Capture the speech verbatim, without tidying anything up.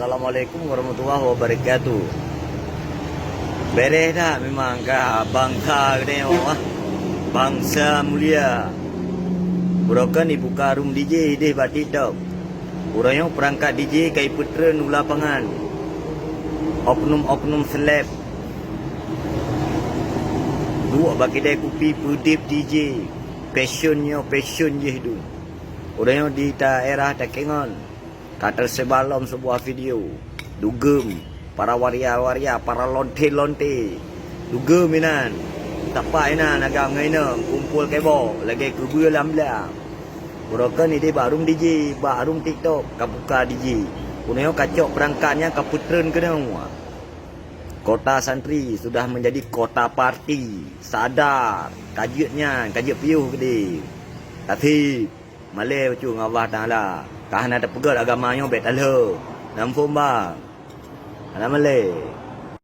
Assalamualaikum warahmatullahi wabarakatuh. Bereh dah memang ka bangsa geutanyoe, ah. Bangsa mulia. Uroe kan dibuka room D J ideh bak TikTok. Uroe nyoe perangkat D J ka ipeutreun u lapangan. Oknum-oknum seleb duek bak kidai kupi peudeb D J. Passion nyoe, passion jih tu. Uroe nyoe di daerah Takengon ka teusebar lom sebuah video. Dugem, para waria-waria, para lonte-lonte. Dugem inan. Tapak inan agam ngon inong kumpul keuboh lagèe keubeue lam blang. Uroe kan ideh bak room D J, bak room TikTok ka buka D J. Uroe nyoe ka cok perangkat nyan ka peutreun keunoe. Kota santri sudah menjadi kota parti. Sadar, ka jeuet nyan, ka jeuet piôh keudeh. Taseb, malèe bacut ngon Allah Taala. Ka hana tapeugöt agama nyoe bèk talheueh. Nam phon ba. Hana malèe.